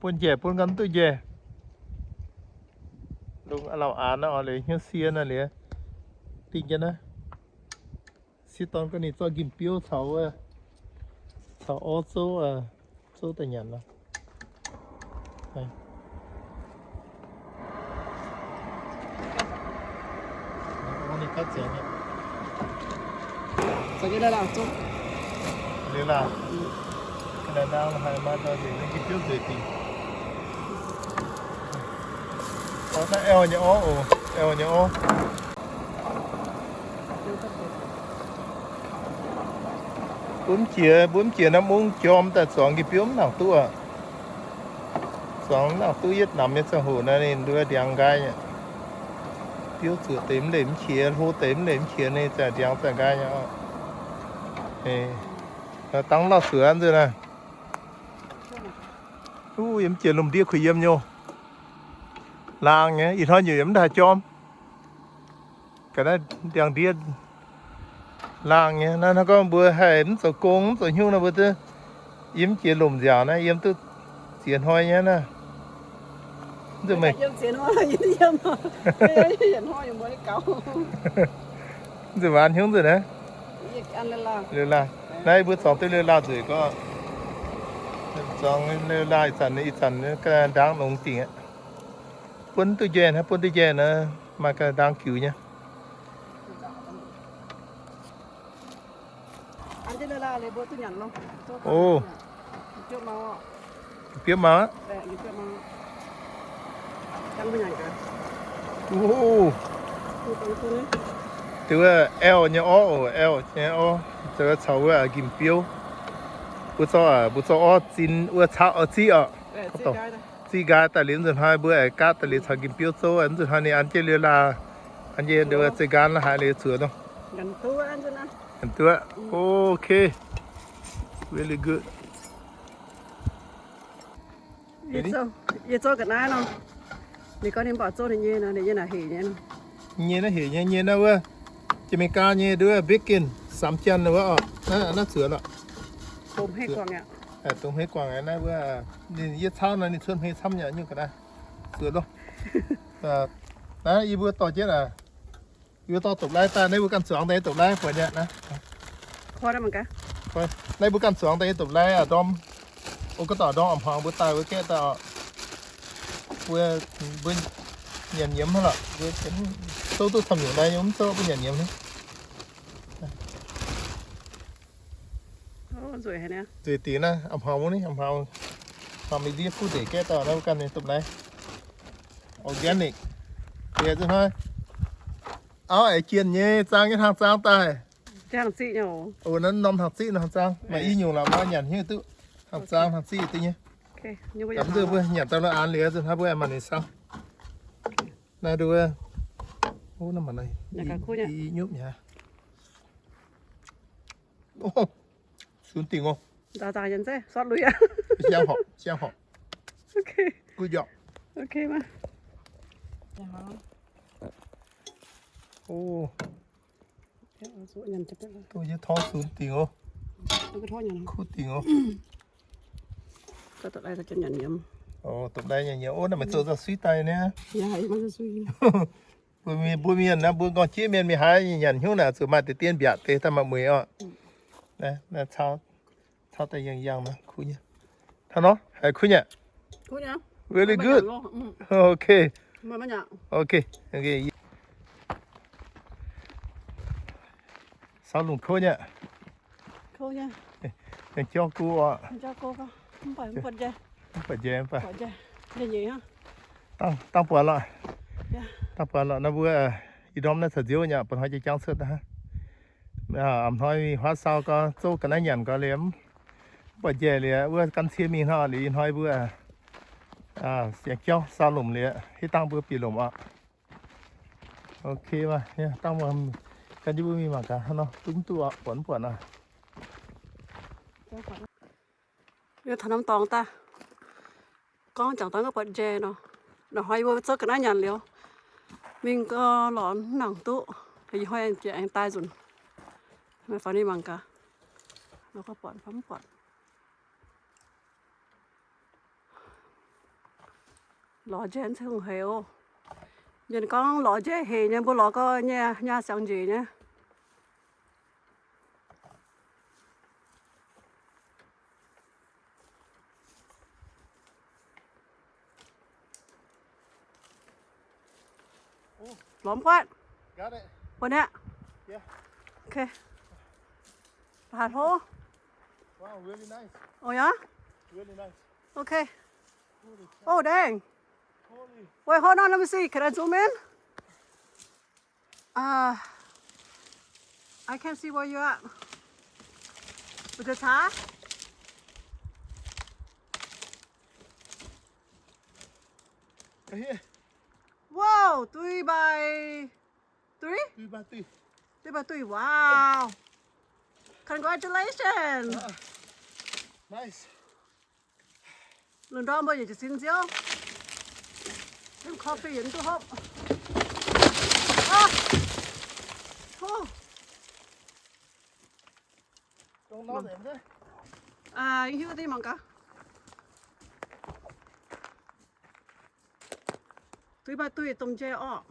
Bun njiec, bun ganh duqv njiec. Lungh lauh aanx naaiv oc, liuz hnyouv sie naaiv liuz. Dingh jienv naaiv. Se dorn ga'ninh zorqv nqimh biouv caux, caux orv zouv, zouv daaih nyanc nor. Ninh gapv ziangx. Liuz laah, ga'naaiv ndaang haiz maaih dauh nzengc, nqimh biouv nzueic dingc. Naaiv aeqv, nyei orv oc, aeqv, nyei orv. Mbuo mv jiex, mbuo mv jiex naaiv mungv jorm daaih zuangx nqimh biouv mv nangc duqv aqv. Zuangx mv nangc duqv, yietv namx nyei ziangh hoc naaiv ninh nduov ndiangx nqaai nyei. Biouv zuoqc deix mv leih mv qiex, hlo deix mv leih mv qiex, ninh za'gengh ndiangx za'gengh nqaai nyei. Dangh lauh suonx nzunc naaiv. Yiem jiex lomc ndie kuh yiem nyei. Laangh nyei, ih hnoi nyungc yaac mv daaih jorm. Ga'naaiv ndiangx ndie laangh nyei. Naaiv hnangv gorngv mbuo haih mv zoux gong, mv zoux hnyungv nor, mbuo duqv yiem jiex lomc nziaauc naaiv, yiem duqv ziex hnoi nyei naaiv. Mv zuqc waanx hnyungv nzunc naaiv. Liuz laah, naaiv mbuo zuangx duqv liuz laah nzueic gorngv, zuangx liuz laah ih zanc, ih zanc ga'naaiv ndaang nongx dingc aqv. Buonv duqv njaih naaiv, buonv duqv njaih naaiv, maaih ga'naaiv ndaang giux nyei. O, biopv mangc aqv. O, deix wuov aeqv nyei orv oc, aeqv nyei orv, zoux caux wuov nqimh biouv. Mbuo zorqv, mbuo zorqv orv zin wuov caqv oix ziqv oc. Ziqv nqaai daaih liuz nzunc hnoi mbuo aengx gaatv daaih liuz caux nqimh biouv zouv. Mv nzunc hnoi ninh an jienv liuz laah, an jienv nduov zeih nqaanv la'haaix liuz zuoqc nor. Duqv. Okay. Really good. Yie zouv ga'naaiv nor, ninh gorngv ninh mv baac zouv ninh nyei nor, ninh nyei naaic hec nyei. Nyei naaiv hec nyei, nyei naaiv wuov, Janx-Meigaa nyei nduov bacon, samx janx wuov oc. Naaiv zuoqc lorqc. Dongh hmeiv guangc naaiv wuov, ninh yie cauv nor ninh cuotv hmei camv nyei nyungc ga'naaiv. Zuoqc loh. Naaiv yie mbuo dorh jienv aac. Yie mbuo dorh dopc-laih daaih, naaiv mbuo ganh zuangx daaih dopc-laih buatc nyei naaiv. Naaiv mbuo ganh zuangx daaih nyei dopc-laih aac, ndorm, o, ga'dauh ndorm a'hmuangx mbuo daaih wuov gaeqv daaih oc. Mbuo, mbuo nyanc nyiemz hnangv lorqc, mbuo zouv duqv camv nyungc naaiv, mv zouv mbuo nyanc nyiemz hnangv. Nzueic dingc naaiv, a'hmuangx wuov ni, a'hmuangx, a'hmuangx mingh ndiev fuqv ndeic gaeqv daaih naaiv mbuo ganh nyei dopv-laih. Organic. Deix zuqc hnoi auv aengx jienh nyei, zaang nyei hnaangx zaang daaih. O, naaiv norm hnaangx ziqv hnaangx zaang, maaih i nyungc lorqc, maaih nyanc hiuv duqv hnaangx zaang hnaangx ziqv duqv nyei. Mv duqv mbuo nyanc daaih lorqc, an liuz zuqc hnoi mbuo aengx maaih ninh saauv. Naaiv nduov, o, naaiv maaih i nyupv mi'aqv. Sunx dingc oc. Siang horpc, siang horpc. Good job. O, yie tor sunx dingc oc. Kuv dingc oc. Dopv-laih nyanc nyiemz. O, naaiv meih zoux zaux suiv daaih niaa. Mbuo mienh, mbuo m'nqorngv jieqv mienh mingh haaix nyanc hnyouv naaic zuqc maaih deix dien mbiaatc deix daaih maaih mueiz oc. Cau daaih yangh yangh nor, kuv nyei. Hnangv nor, haiz kuv nyei. Very good. Okay. Okay. Saau lungh kouv nyei. Aengx jauv go oc. Mv baac njaih, mv baac dangh buatc lorqc. Dangh buatc lorqc nor mbuo ih ndorm naaiv caux nziouv nyei, mba'hnoi jiex jangv cuotv aqv. A'hnoi mingh huaav saau gau, zouv ga'naaiv nyanc gau liemh. Mv baac njaih liuz wuov gan cie mingh hnangv liuz ih hnoi mbuo siang jauv saau lomc liuz, hitv dangh mbuo bieqc lomc oc. Ok, dangh gan jienv mbuo mingh mangc gaax hnangv nor duqv mv duqv oc, buatc mv buatc oc. Yie taux norm dorngx daaih, gorngv jangx dangh buatc njaih nor, ih hnoi yie mbuo zouv ga'naaiv nyanc liuz, mingh gau lorz mv nangc duqv, ih hnoi jiex aengx daaih nzunc. Meih faaux ninh mangc gaax, buatc mv buatc. Lorz njang cingx heix oc. Mienh gorngv lorz njang heix nyei, mbuo lorz gau nyei, nyaah siangx njiec nyei. Lorz mv buatc. Wuov nyei. Okay. Haaix hlo? Oh yeah? Okay. Oh dang. Wait, hold on, let me see. Can I zoom in? Uh, I can't see where you at. With the car? Right here. Whoa, three by three? Three by three. Three by three, wow. Congratulations. Ah, nice. Lungh ndorm mbuo yietc sin nziouv. Yiem coffee yiem duqv hopv. Ah! Huh. Ah, hiuv deix mangc gaax. Duih baac duih domh njaih orqc.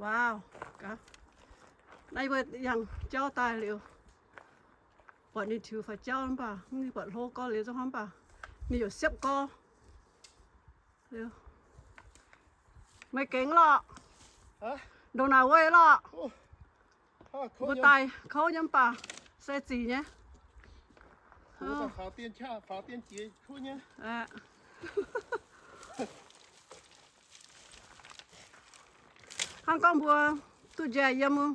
Wow, gaax. Naaiv mbuo yangh jauv daaih liuz, buatc ninh tiux faaux jauv mv baac, mv ninh buatc hlo gorx liuz zungv hnangv mv baac, ninh yaac siepv gorx. Liuz, meih gengh lorqc. Ndongc naaic wuov lorqc. Mbuo daaih kouv nyei mv baac se zic nyei. Hnangv gorngv mbuo duqv njaih yiem wuov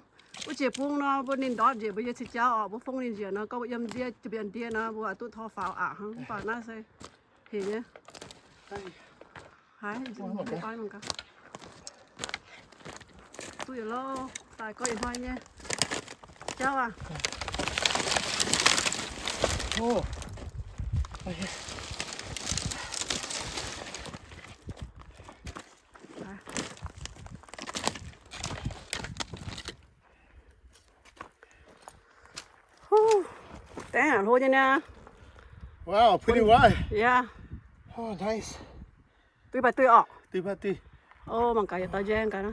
jiex bung nor, mbuo ninh ndortv njiec mbuo nyei cing jauv orqc, mbuo fong ninh njiec nor, gorngv mbuo yiem ndiev jiex mbienc ndiev nor, mbuo duqv tor faaux aqc hnangv. Mv baac naaiv se hec nyei. Haiz, duqv yietc lorqc, daaih gorngv yietc hnoi nyei jauv aqv. Huh. Dang, hlo nyei niaa. Wow, pretty wide. Yeah. Oh, nice. Duih baac duih orqc. Duih baac duih. Oh, mangc gaax yietc dauh njaih gaax.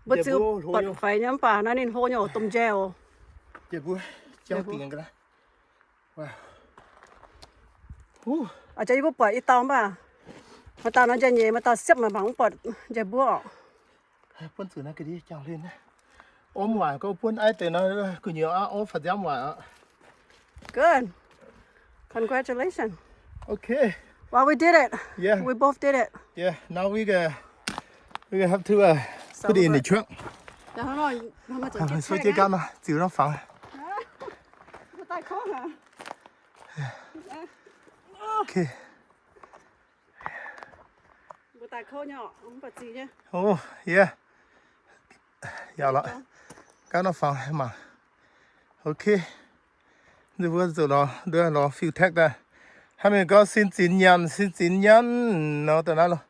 Mbuo ziux buatc faix nyei mv baac naaiv ninh hlo nyei oc, domh njaih oc. Aa, jaax yie mbuo buatc i dauh mv baac, maaih dauh nor njaih nyeic, maaih dauh siepv mangc mv buatc njaih mbuo orqc. Buonv zuqc naaiv ga'ndiev jangx hlen naaiv. Om waaic gorngv buonv aiv deix nor, gu'nyuoz aqv, om faaux nziaamv waaic aqv. Good. Congratulations. Okay. Well, we did it. Yeah. We both did it. Yeah. Now we gonna, we gonna have to uh, put it in the truck. Suv jienv gapv nor, ziux norm fangx. Okay. Oh, yeah. Yaac lorqc. Gapv norm fangx mangc. Okay. Nzunc mbuo zuqc lorz, nduov lorz fiuv-taekv daaih. Hnangv mienh gorngv sin zinx nyanc, sin zinx nyanc nor daaih naaiv lorqc.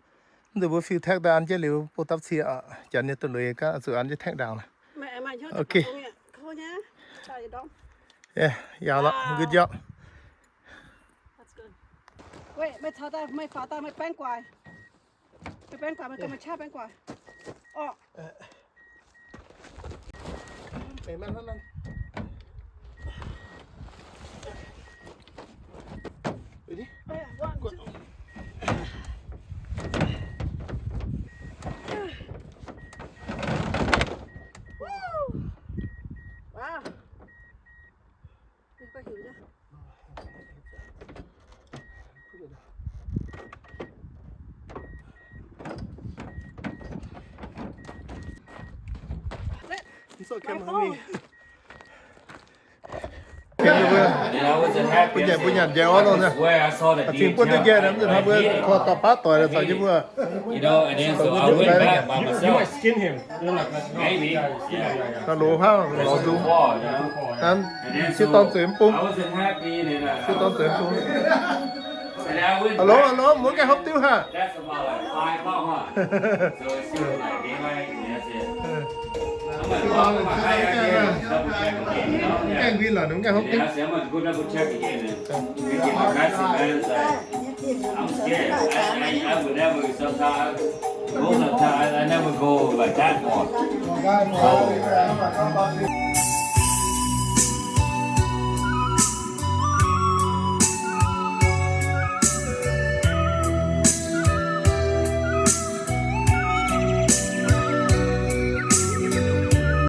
Nzunc mbuo fiuv-taekv daaih an jienv liuz bun dapv cie, janx nyei duqv lueiz gaax zuqc an jienv taekv ndaangc. Okay. Yaac lorqc, good job. Meih caux daaih, meih faaux daaih, meih baeng guaax. Meih baeng guaax, meih ganh meih qaqv baeng guaax. Orqc. Mbuo nyanc njaaux orv lorqc, cingx buonv duqv njaih nor, mv zuqc hnangv mbuo korv dauh baav doic caux jienv mbuo. Loz hnangv lorz nzung. Sieqv dorn zuqc mv bung. Sieqv dorn zuqc mv bung. Hello, hello, mbuo gaengh hopv diuv haic. Gaengh win lorqc, mbuo gaengh hopv diuv. I would never, sometimes, most of the time, I never go like that far.